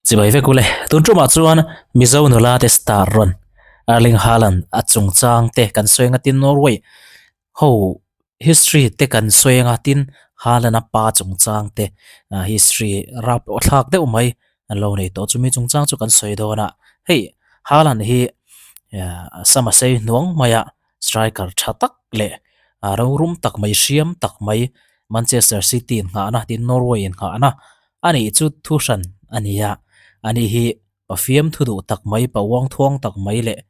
Chibai vek ule, tun tumah chuan Mizo nula te star rawn Erling Haaland a chungchang te kan sawi anga tin Norway ho history te kan sawi anga tin Haaland a pa chungchang te history rap thlak deuh mai an lo nei tawh chumi chungchang chu kan sawi dawn a, hei Haaland hi sama sei hnuang maia striker tha tak leh rorum tak mai hriam tak mai Manchester City in nghahna tin Norway in nghahna a nih chu thu hran a ni a, ani hi pafiam thu duh tak mai pa uang thuang tak mai leh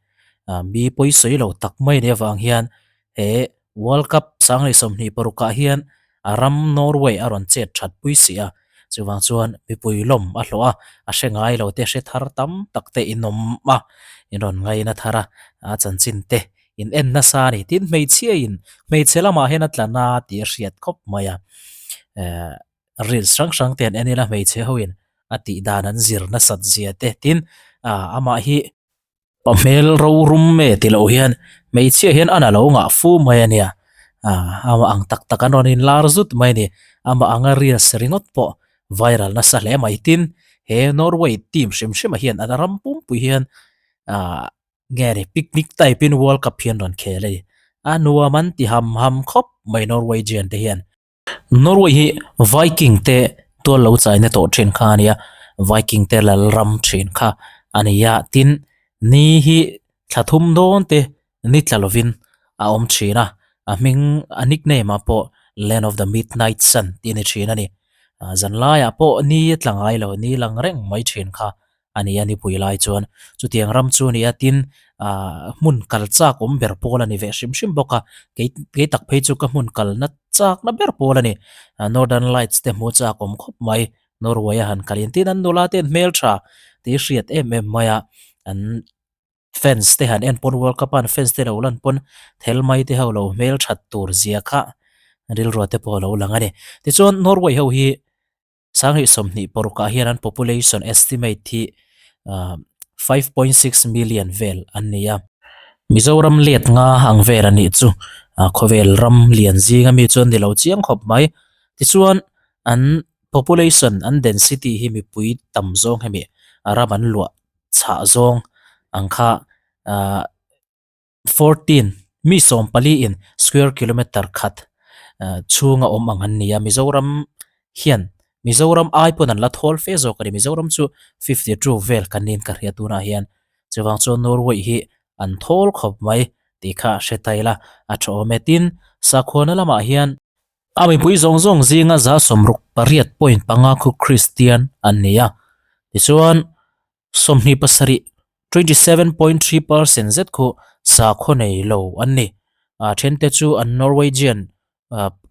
mi pawisawi lo tak mai nih avang hian he World Cup sanghnih 26 ah hian a ram Norway a rawn chet that pui si a, chuvang chuan mipui lawm a hlawh a, a hre ngai lo te hre thar tam tak te in awm a, in rawn ngaina thar a, a chanchin te in en nasa a ni. Tin, hmeichhia in hmeichhe lamah hian a tla na tih a hriat khawp mai a, eh reels hrang hrang te an en ila hmeichhe ho in a tih dan an zir nasat zia te, tin, ah amah hi. Pa hmel ro rum e ti loh hian hmeichhia hian an a lo ngah fu mai a nia ah amah ang tak tak an rawn in lar zut mai a ni amah anga reels ringawt pawh viral nasa hle mai tin he Norway team hrim hrim ah hian an ram pumpui hian ah nge ni picnic type in world cup hian rawn khel a ni a nuam an ti ham ham khawp mai Norwegian te hian. Norway hi Viking te tual lo chaina tawh thin kha a nia, Viking te lal ram thin kha a ni a, tin ni hi thla thum dawn te ni tla lovin a awm thin a, a hming a nickname ah pawh Land of the Midnight Sun tih a ni thin a ni, zanlaiah pawh ni a tla ngai lo, ni lang reng mai thin kha a ni a nipui lai chuan chutiang ram chu a ni a tin ahh hmun kal chak awm ber pawl a ni ve hrim hrim bawk a kei kei tak phei chu ka hmun kal na chak na ber pawl a ni northern lights te hmuh chak awm khawp mai Norway a han kalin tin an nula te an hmeltha tih hriat em em mai a an fans te han en pawn world cup a an fans te lo lan pawn thel mai te ho lo hmelthat tur zia kha rilru te pawh a lo lang a ni tichuan Norway ho hi. Sanghnih 26 ah hian an population estimate hi 5.6 million vel an ni a. Mizoram let nga ang vel a nih chu khawvel ram lian zinga mi chuan ni lo chiang khawp mai. Tichuan an population an density hi mipui tam zawng hemi ram an luah chhah zawng ang kha 14 mi 14 in square kilometer khat chhunga awm ang an ni a Mizoram hian Mizoram ai pawn an la thawl fe zawk a ni Mizoram chu 52 vel kan niin ka hria tunah hian chuvang chuan Norway hi an thawl khawp mai tih kha a hre ta ila a tha awm e tin sakhuana lamah hian a mipui zawng zawng zinga 68.5 khu Kristian an ni a tichuan 27, 27.3%, zet khu sakhaw nei lo an ni. A thente chu an Norwegian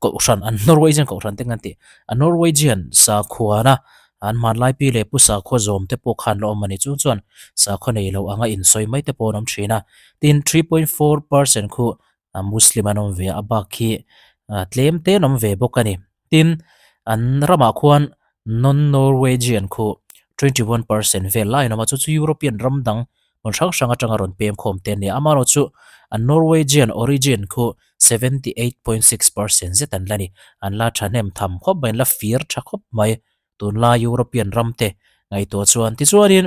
kohhran, an Norwegian kohhran te kan tih, a Norwegian sakhuana an hmanlai pi leh pu sakhua zawm te pawh khan la awm a ni. Chung chuan sakhaw nei lo anga insawi mai te pawh an awm thin a. Tin, 3.4% khu Muslim an awm ve a, a bak khi tlem te an awm ve bawk a ni. Tin, an ramah khuan non-Norwegian khu 21% vel laiin a awm a, chu chu European ram dang hmun hrang hrang atanga rawn pem khawm te a ni a. Amaherawhchu an Norwegian origin khu 78.6% zet an la ni. An la thahnem tham khawp mai, an la fir tha khawp mai tunlai European ram te ngaihtuah chuan. Tichuanin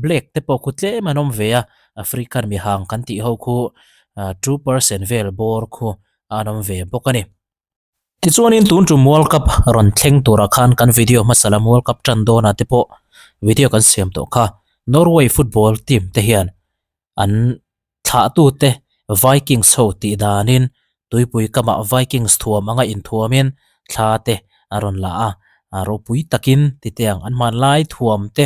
black te pawh khu tlem an awm ve a, African mihang kan tih ho khu 2% vel bawr khu an awm ve bawk a ni. Tichuanin tun tum World Cup rawn thleng turah khan kan video hmasa lam World Cup tan dawnah te pawh video kan siam tawh kha. Norway football team te hian an thlahtute Vikings ho tih danin tuipui kamah Vikings thuam anga inthuamin thla te a rawn la a, a ropui takin titiang an hmanlai thuam te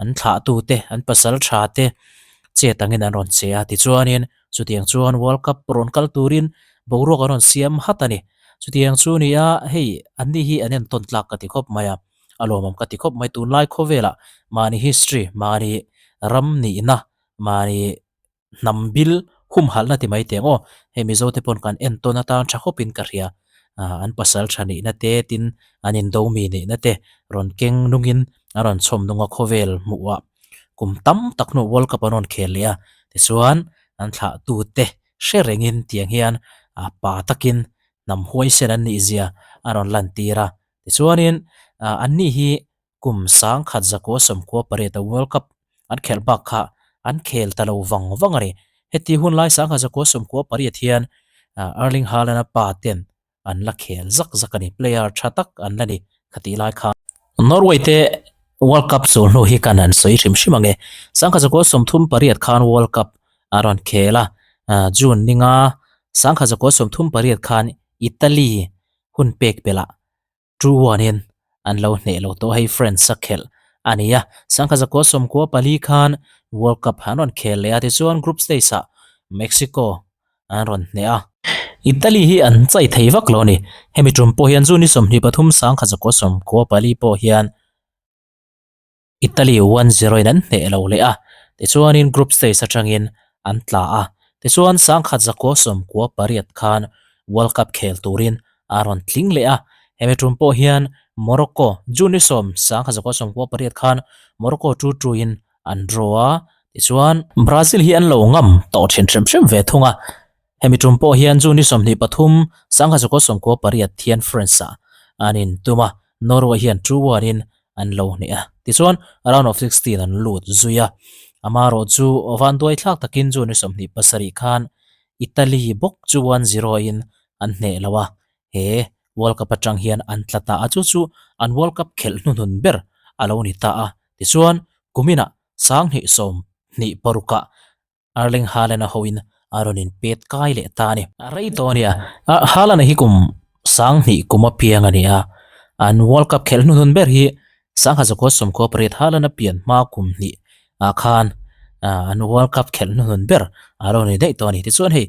an thlahtute an pasal tha te chet angin an rawn che a. Tichuanin Chutiang chuan World Cup rawn kal turin boruak an rawn siam hat a ni. Chutiang chu nia hei anni hi an entawn tlak ka ti khawp mai a, a lawmawm ka ti khawp mai. Tunlai khawvelah mahni history, mahni ram nihna, mahni hnam bil humhalhna ti mai teh ang aw. Hei Mizo te pawn kan entawn atan tha khawpin ka hria. An pasal tha nihna te tin an indomi nihna te rawn keng nungin a rawn chhawm nung a khawvel hmuhah. Kum tam tak hnu World Cup an rawn khel leh a, tichuan an thlahtute. Hre rengin tiang hian pa takin hnam huaisen an nih zia a rawn lantir a. Tichuanin anni hi kum 1998 a World Cup an khelh bak kha an khel ta lo vang vang a ni. Heti hun lai 1998 hian Erling Haaland-a pa ten an la khel zak zak a ni, player tha tak an la ni khatih lai khan. Norway te World Cup chu hnu hi kan han sawi hrim hrim ang e. 1938 khan World Cup a rawn khel a, June ninga 1938 khan Italy hun pek belh ah 2-1 in an lo hneh lo tawh hei France a khelh a ni a. 1994 khan World Cup an rawn khel leh a tichuan group stage ah Mexico an rawn hneh a. Italy hi an chai thei vak lo a ni. Hemi tum pawh hian June ni 23 1994 pawh hian Italy 1-0 in an hneh lo leh a, tichuanin group stage atangin an tla a. Tichuan 1998 khan World Cup khel turin a rawn tling leh a. Hemi tum pawh hian Morocco June ni 10 1998 khan Morocco 2-2 in an draw a, tichuan Brazil hi an lo ngam tawh thin hrim hrim ve thung a. Hemi tum pawh hian June ni 23 1998 hian France ah an intum a, Norway hian 2-1 in an lo hneh a. Tichuan, round of 16 an lut zui a. Amaherawh chu vanduai thlak takin June ni 27 khan Italy bawk chu 1-0 in an hneh lo a. He World Cup atang hian an tla ta a, chu chu an World Cup khelh hnuhnun ber a lo ni ta a. Tichuan, kuminah 2026 ah Erling Haaland-a hoin a rawn inpet kai leh ta a ni. A rei tawh a nia, Haaland-a hi kum 2000 kum a piang a ni a, an World Cup khelh hnuhnun ber hi 1998 Haaland-a pian hma kum hnih ah khan an World Cup khelh hnuhnun ber a lo ni daih tawh a ni. Tichuan hei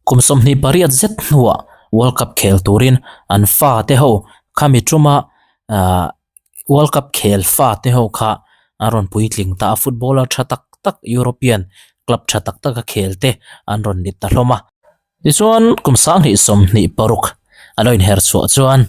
kum 28 zet hnuah World Cup khel turin an fate ho khami tuma World Cup khel fa te ho kha an rawn puitling ta a, footballer tha tak tak European club tha tak tak a khel te an rawn ni ta hlawm a. Tichuan kum 2026 a lo inher chhuah chuan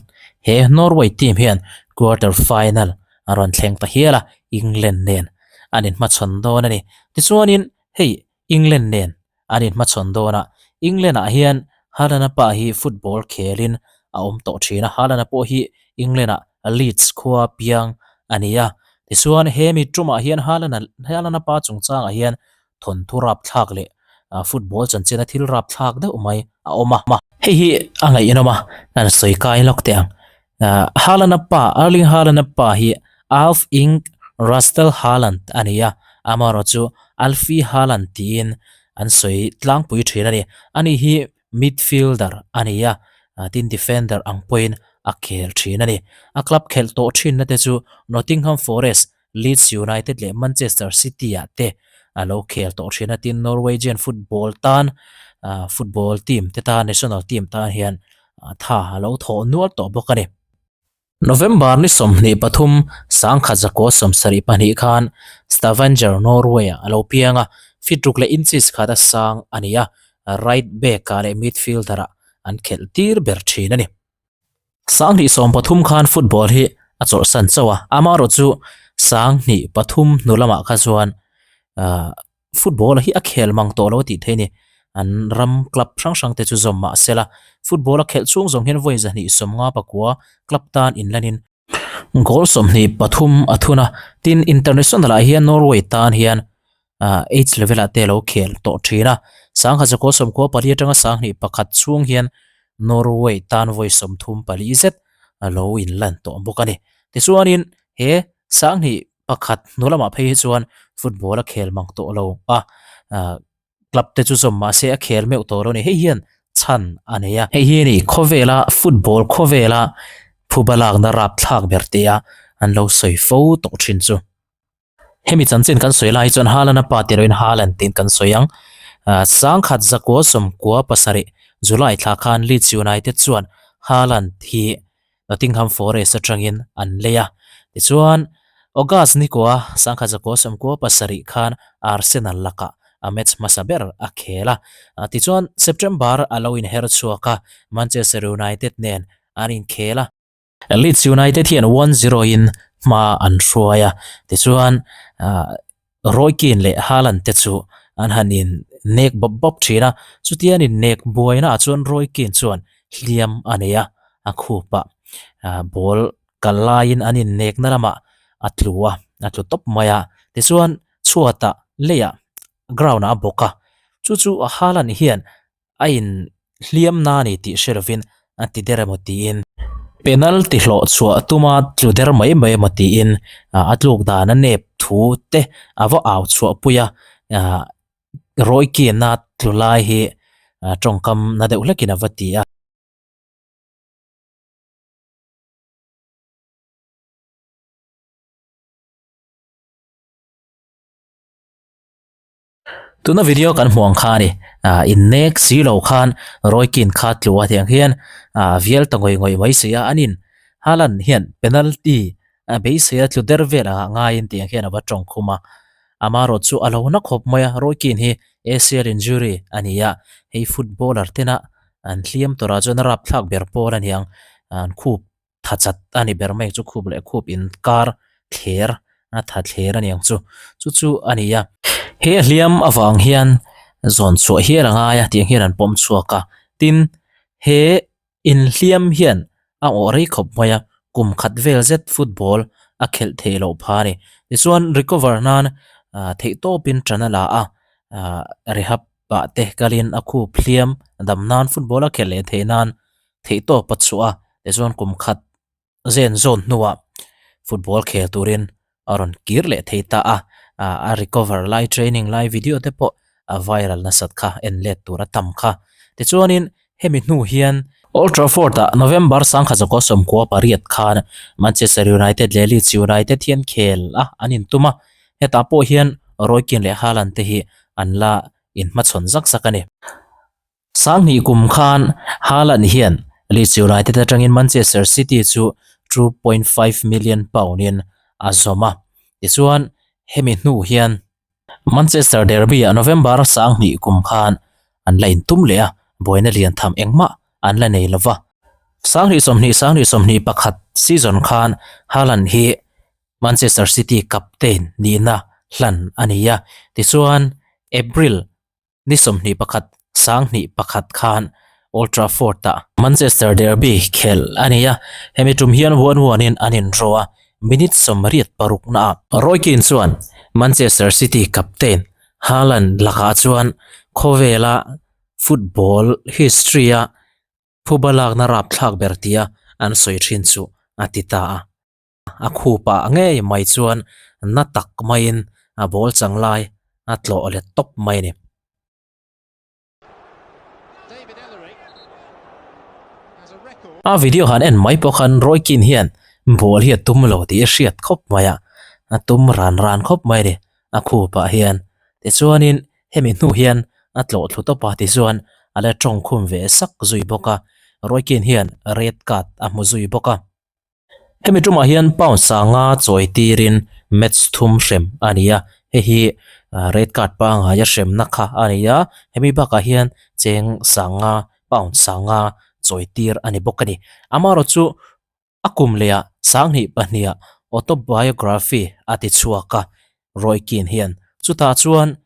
he Norway team hian quarter final a rawn thleng ta hial a, England nen an inhmachhawn dawn a ni. Tichuanin hei England nen an inhmachhawn dawn a, England ah hian Haaland-a pa hi football khelin a awm tawh thin a, Haaland-a pawh hi England ah Leeds khua piang a ni a, tichuan hemi tumah hian Haaland-a Haaland-a pa chungchangah hian thawnthu rapthlak leh football chanchina thil rapthlak deuh mai a awm a. Hei hi a ngaihnawm a, kan sawi kai lawk teh ang. Haaland-a pa, Erling Haaland-a pa hi Alf Inge Rasdal Haaland a ni a, amaherawh chu Alfie Haaland tiin an sawi tlangpui thin a ni. Ani hi midfielder a ni a, tin defender ang pawhin a khel thin a ni. A club khelh tawh thinna te chu Nottingham Forest, Leeds United leh Manchester City ah te a lo khel tawh thin a, tin Norwegian football tan football team te tan national team tan hian tha a lo thawh nual tawh bawk a ni. November ni 23, 1972 khan Stavanger, Norway ah a lo piang a, feet ruk leh inches khat a sang a ni a, right back ah leh midfielder ah an khelh tir ber thin a ni. 2013 khan football hi a chawlhsan chauh a, amaherawh chu 2003 hnu lamah kha chuan ahh football hi a khel mang tawh lo a tih theih a ni. An ram club hrang hrang te chu zawm mah se la, football a khelh chhung zawng hian vawi 259 club tan inlanin goal 23 a thun a, tin international ah hian Norway tan hian age level ah te a lo khel tawh thin a, 1994 atanga 2001 chhung hian Norway tan vawi 34 zet a lo inlan tawh bawk a ni. Tichuanin he 2001 hnu lamah phei hi chuan football a khel mang tawh lo a, club te chu zawm mahse a khel meuh tawh lo a ni. Hei hian chhan a nei a. Hei hi a ni khawvela football khawvela phuba lakna rapthlak ber tia an lo sawi fo tawh thin chu. Hemi chanchin kan sawi lai chuan Haaland-a pa tih loin Haaland tiin kan sawi ang. 1997 July thla khan Leeds United chuan Haaland hi Nottingham Forest atangin an lei a. Tichuan, August ni kua 1997 khan Arsenal lakah a match hmasa ber a khel a. Tichuan, September a lo inher chhuak a, Manchester United nen an inkhel a. Leeds United hian 1-0 in hma an hruai a, tichuan Roy Keane leh Haaland te chu an han in nek bawp bawp thin a, chutia an innek buaina ah chuan Roy Keane chuan hliam a nei a, a khup ah ball kal laiin an innekna lamah a tlu a, a tlu tawp mai a, tichuan chhuatah leiah ground ah a bawk a, chu chu Haaland hian a in hliam na a ni tih hre lovin a ti der emaw tiin penalty hlawh chhuah tuma tlu der mai mai emaw tiin a tluk dan a nep thu te a va au chhuah pui a, Roy Keane-a tlu lai hi tawngkam na deuh hlekin a va ti a. Tuna video kan hmuh ang kha a ni. Ah innek si lo khan Roy Keane kha tlu a tiang hian ah vial ta ngawih ngawih mai si a. An in Haaland hian penalty a beisei a tlu der vel angah ngaiin tiang hian a va tawng khum a. Amaherawh chu a lo na khawp mai a, Roy Keane hi ACL injury a ni a. Hei footballer tena an hliam tawrah chuan a rapthlak ber pawl a ni ang. An khup tha chat a ni ber mai chu khup leh khup inkar thler a tha thler a ni ang chu chu chu a ni a. He hliam avang hian zawn chhuah hial a ngai a tiang hian an pawm chhuak a tin he inhliam hian a awh rei khawp mai a kum khat vel zet football a khelh theih loh pha a ni tichuan recover nan ah theih tawpin tan a la a ah rehab ah te kalin a khup hliam dam nan football a khelh leh theih nan theihtawp a chhuah a, tichuan kum khat zen zawn hnuah football khel turin a rawn kir leh thei ta a, a recover lai training lai video te pawh a viral nasat kha en let tur a tam kha. Tichuanin hemi hnu hian Old Trafford ah November sangkhat zakua 18 khan Manchester United leh Leeds United hian khel a an intum a, hetah pawh hian Roy Keane leh Haaland te hi an la inhmachhawn zak zak a ni. Sanghnih kum khan Haaland hian Leeds United atangin Manchester City chu £2.5 million pound-in a zawm a. Tichuan, hemi hnu hian Manchester derby-ah November sanghnih kum khan an la intum leh a, buaina lian tham engmah an la nei lo va. Sanghnih 20 sanghnih 21 season khan Haaland hi Manchester City captain nihna hlan a ni a. Tichuan, April Ni 21 21 khan Old Trafford-ah Manchester derby khelh a ni a, hemi tum hian huan huanin an indraw a, minute 86 naah. Roy Keane chuan Manchester City captain Haaland lakah chuan khawvela football history-a phuba lakna rapthlak ber tia an sawi thin chu a ti ta a. A khupah ngei mai chuan na tak maiin a ball chang lai a tlawh let tawp mai a ni. A video han en mai pawh khan Roy Keane hian ball hi a tum lo tih a hriat khawp mai a, a tum ran ran khawp mai a ni a khupah hian. Tichuanin hemi hnu hian a tlawh thlu tawp a tichuan a la tawngkhum ve sak zui bawk a, Roy Keane hian red card a hmu zui bawk a. Hemi tumah hian pound sanga chawi tirin match thum hrem a ni a, hei hi red card pangngaia hremna kha a ni a, hemi bakah hian cheng sanga pound sanga chawi tir a ni bawk a ni. Amaherawh chu a kum lehah sanghnih pahniha autobiography a ti chhuak a, Roy Keane hian chutah chuan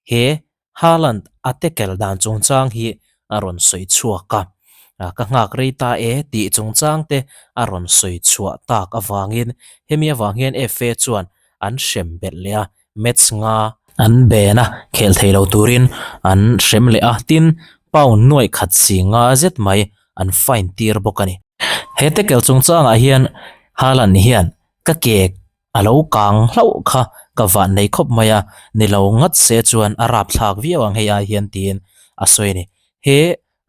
he Haaland a tackle dan chungchang hi a rawn sawi chhuak a, ka nghak rei ta e tih chungchang te a rawn sawi chhuah tak avangin hemi avang hian FA chuan an hrem belh leh a, match nga an ben a, khel thei lo turin an hrem leh a, tin pound nuaih khat si nga zet mai an fine tir bawk a ni. He tackle chungchangah hian Haaland hian ka ke A lo kang hlauh kha ka van nei khawp mai a, ni lo ngat se chuan a rap thlak viau ang hei ai hian tiin a sawi a ni. He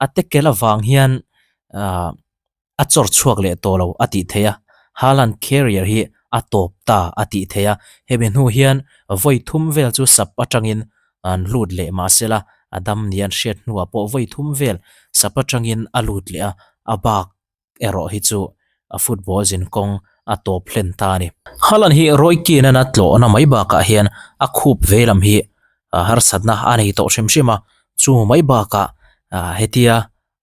a tackle avang hian ah a chawr chhuak leh tawh lo a tih theih a, Haaland career hi a tawp ta a tih theih a, hemi hnu hian vawi thum vel chu sap atangin an lut leh mahsela a dam ni an hriat hnuah pawh vawi thum vel sap atangin a lut leh a, a bak erawh hi chu a football zin kawng a tawp hlen ta a ni. Haaland hi Roy Keane-an a tlawhna mai bakah hian a khup ve lam hi harsatna a nei tawh hrim hrim a, chu mai bakah hetia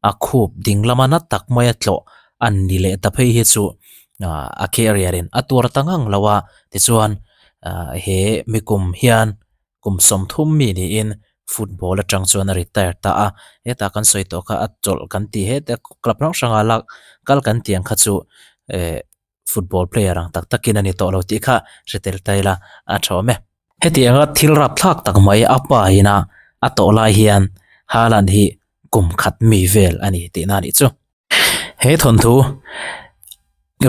a khup ding lama na tak maia tlawh a ni leh ta phei hi chu a career-in a tuar ta ngang lo a, tichuan he mikum hian kum 30 mi niin. football atang chuan a retire ta a, hetah kan sawi tawh kha a chawlh kan tih heta club hrang hranga lak kal kan tih ang kha chu eh football player ang tak takin a ni tawh lo tih kha hre tel ta ila a tha awm e. Hetianga thil rapthlak tak mai a pa ina a tawh lai hian Haaland hi kum khat mi vel a ni tihna a nih chu. He thawnthu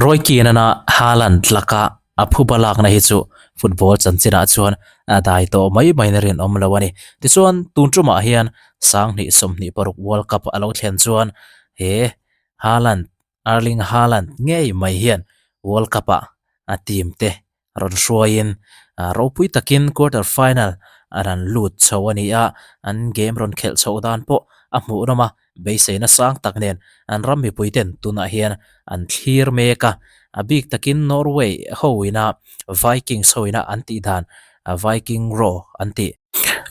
Roy Keane-a Haaland laka a phuba lakna hi chu football chanchinah chuan a dai tawh mai maiin a rinawm lo a ni. Tichuan tun tumah hian sanghnih 26 World Cup a lo thlen chuan he Haaland Erling Haaland ngei mai hian World Cup-ah a team te rawn hruaiin ropui takin quarter final a rawn lut chho a ni a, an game rawn khelh chhoh dan pawh a hmuhnawm a, beiseina sang tak nen an ram mipui ten tunah hian an thlir mek a, a bik takin Norway ho ina Vikings ho ina an tih dan Viking Row an tih.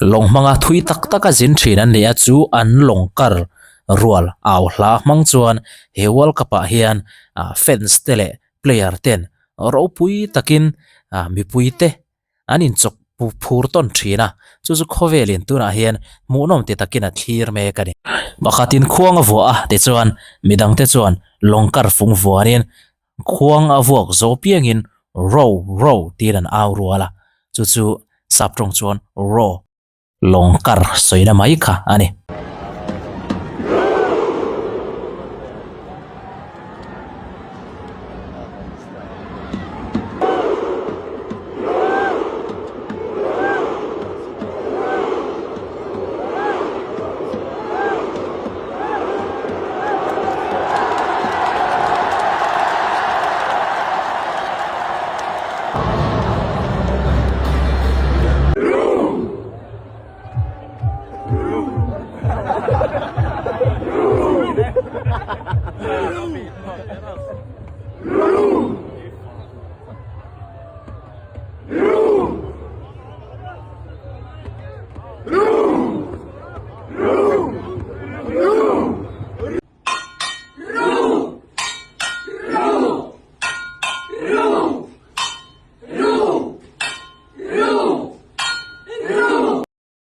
Lawng hmanga thui tak taka zin thin an ni a, chu an lawng kar rual au hla hmang chuan he World Cup ah hian fans te leh player ten ropui takin mipui te an inchawk phur tawn thin a, chu chu khawvelin tunah hian hmuhnawm ti takin a thlir mek a ni. Pakhatin khuang a vuah a tichuan midangte chuan lawng kar fung vuanin khuang a vuak zo piangin row row tiin an au rual a, chu chu sap tawng chuan row Lawng kar sawina mai kha a ni.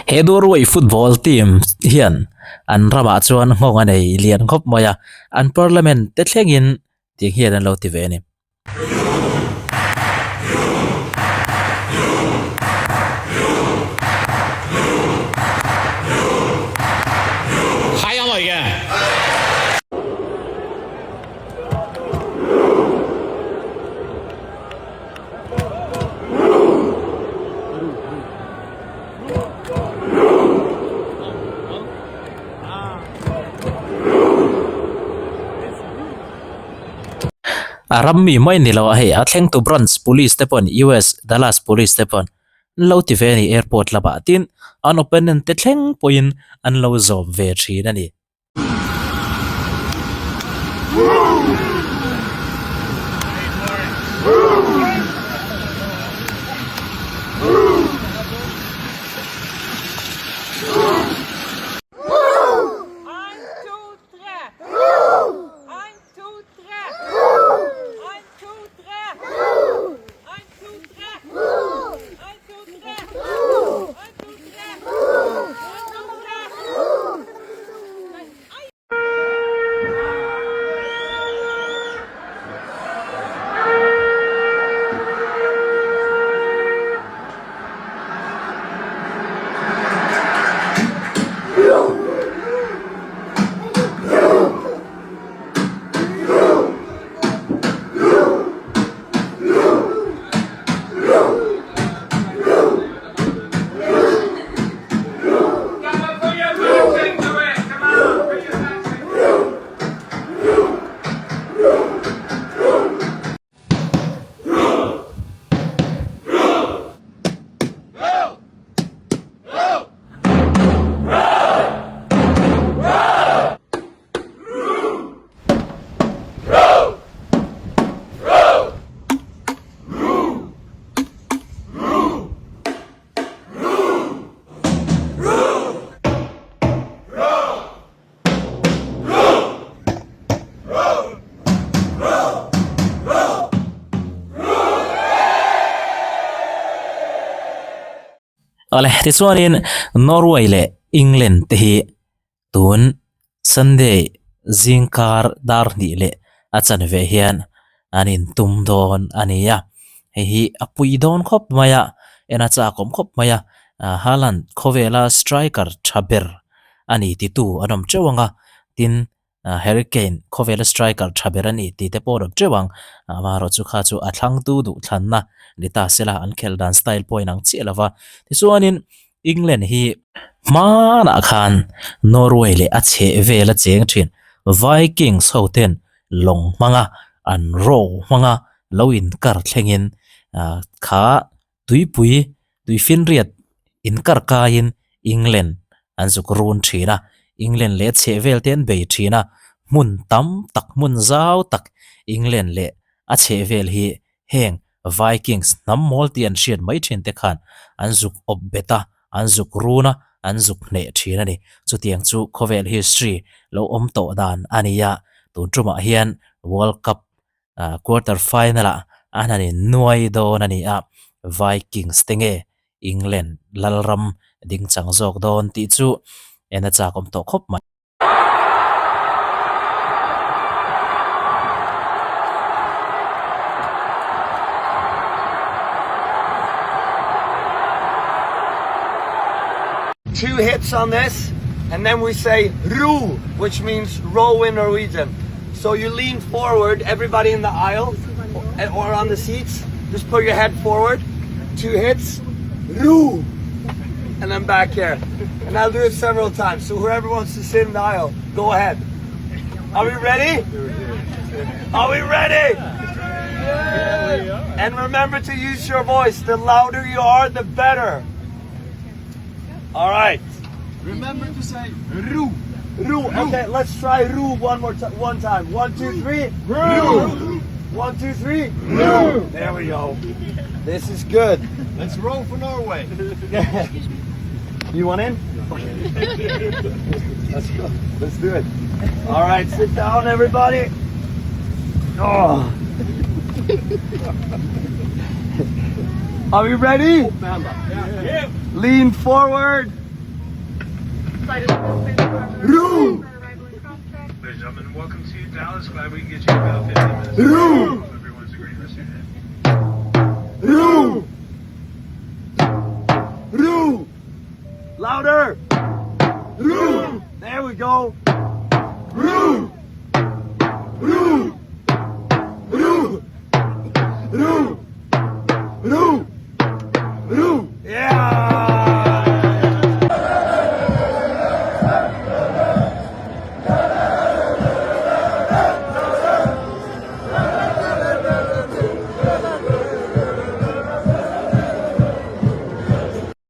He Norway football team hian an ramah chuan nghawng a nei lian khawp mai a, an parliament te thlengin tiang hian an lo ti ve a ni. Heia Norge! A ram mi mai ni lo a hei a thleng tu branch police te pawn US Dallas police te pawn an lo ti ve a ni airport lamah tin an opponent te thleng pawhin an lo zawm ve thin a ni. Awle, tichuanin Norway leh England te hi tun Sunday zingkar dar hnih leh a chanve hian an intum dawn a ni a, hei hi a pui dawn khawp mai a, en a chak awm khawp mai a, Haaland khawvela striker tha ber a ni titu an awm teuh ang a, tin Harry Kane khawvela striker tha ber a ni tih te pawh an awm teuh ang, amaherawhchu kha chu a thlangtu duhthlanna ni ta sela an khelh dan style pawh a inang chiah lo va, tichuanin England hi hmanah khan Norway leh a chheh vel a cheng thin Vikings ho ten lawng hmanga an ro hmanga lo inkar thlengin kha tuipui tuifinriat inkar kaiin England an zuk run thin a, England leh a chheh vel te an bei thin a, hmun tam tak hmun zau tak England leh a chheh vel hi Heng Vikings hnam mawl tih an hriat mai thin te khan an zuk awp bet a, an zuk run a, an zuk hneh thin a ni. Chutiang chu khawvel history lo awm tawh dan a ni a, tun tumah hian World Cup quarter final ah an han in nuai dawn a ni a, Vikings te nge England lalram dingchang zawk dawn tih chu en a chak awm tawh khawp mai. Two hits on this and then we say ro which means row in Norwegian. So you lean forward, everybody in the aisle or on the seats, just put your head forward. Two hits, ro, and then back here. And I'll do it several times. So whoever wants to sit in the aisle, go ahead. Are we ready? Are we ready? And remember to use your voice. The louder you are, the better. All right. Remember to say ro. Ro. Okay, let's try ro one more time. One time. 1, 2, 3. Ro. 1, 2, 3. Ro. There we go. This is good. Let's roll for Norway. You want in? Let's go. Let's do it. All right, sit down, everybody. Oh. Are we ready? Yeah. Lean forward. Ro! Ladies and gentlemen, welcome to Dallas. Glad we can get you about 15 minutes. Ro! Hope everyone's a great rest of your day. Ro! Ro! Louder! Ro! There we go. Ro! Ro! Ro! Ro! Ro! Ro! Yeah!